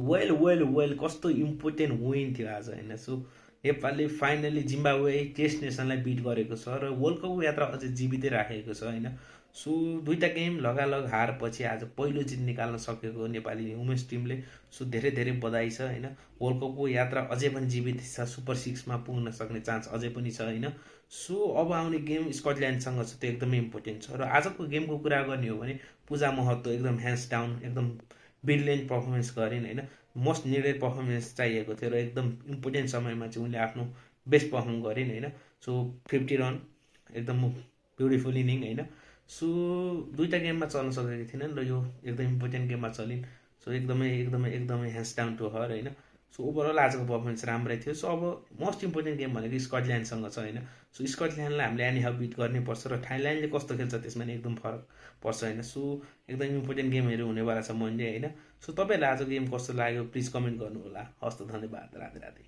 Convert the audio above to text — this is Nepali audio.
वेल कस्तो इम्पोर्टेन्ट विन थियो आज होइन। सो नेपालले फाइनली जिम्बाब्वे टेस्ट नेसनलाई बिट गरेको छ र वर्ल्ड कपको यात्रा अझै जीवितै राखेको छ होइन। सो दुईवटा गेम लगालग हारपछि आज पहिलो जित निकाल्न सकेको नेपाली वुमेन्स टिमले। सो धेरै धेरै बधाई छ होइन। वर्ल्ड कपको यात्रा अझै पनि जीवित छ, सुपर 6मा पुग्न सक्ने चान्स अझै पनि छ होइन। सो अब आउने गेम स्कटल्यान्डसँग छ, त्यो एकदमै इम्पोर्टेन्ट छ। र आजको गेमको कुरा गर्ने हो भने पूजा महतो एकदम ह्यान्ड्स डाउन एकदम ब्रिलियन्ट पर्फर्मेन्स गरिन् होइन। मोस्ट निडेड पर्फर्मेन्स चाहिएको थियो र एकदम इम्पोर्टेन्ट समयमा चाहिँ उनले आफ्नो बेस्ट पर्फर्म गरिन् होइन। सो 50 रन एकदम ब्युटिफुल इनिङ होइन। सो दुईवटा गेममा चल्न सकेको थिएनन् र यो एकदम इम्पोर्टेन्ट गेममा चलिन्। सो एकदमै एकदमै एकदमै ह्यान्ड्स डाउन टु हर होइन। सो ओभरअल आजको पर्फर्मेन्स राम्रै थियो। सो अब मोस्ट इम्पोर्टेन्ट गेम भनेको स्कटल्यान्डसँग छ होइन। सो स्कटल्यान्डलाई हामीले एनी हाउ बिट गर्नै पर्छ र थाइल्यान्डले कस्तो खेल्छ त्यसमा नि एकदम फरक पर्छ होइन। सो एकदम इम्पोर्टेन्ट गेमहरू हुनेवाला छ मनडे होइन। सो तपाईँहरूलाई आज गेम कस्तो लाग्यो प्लिज कमेन्ट गर्नु होला। हस् त, धन्यवाद, राधे राधे।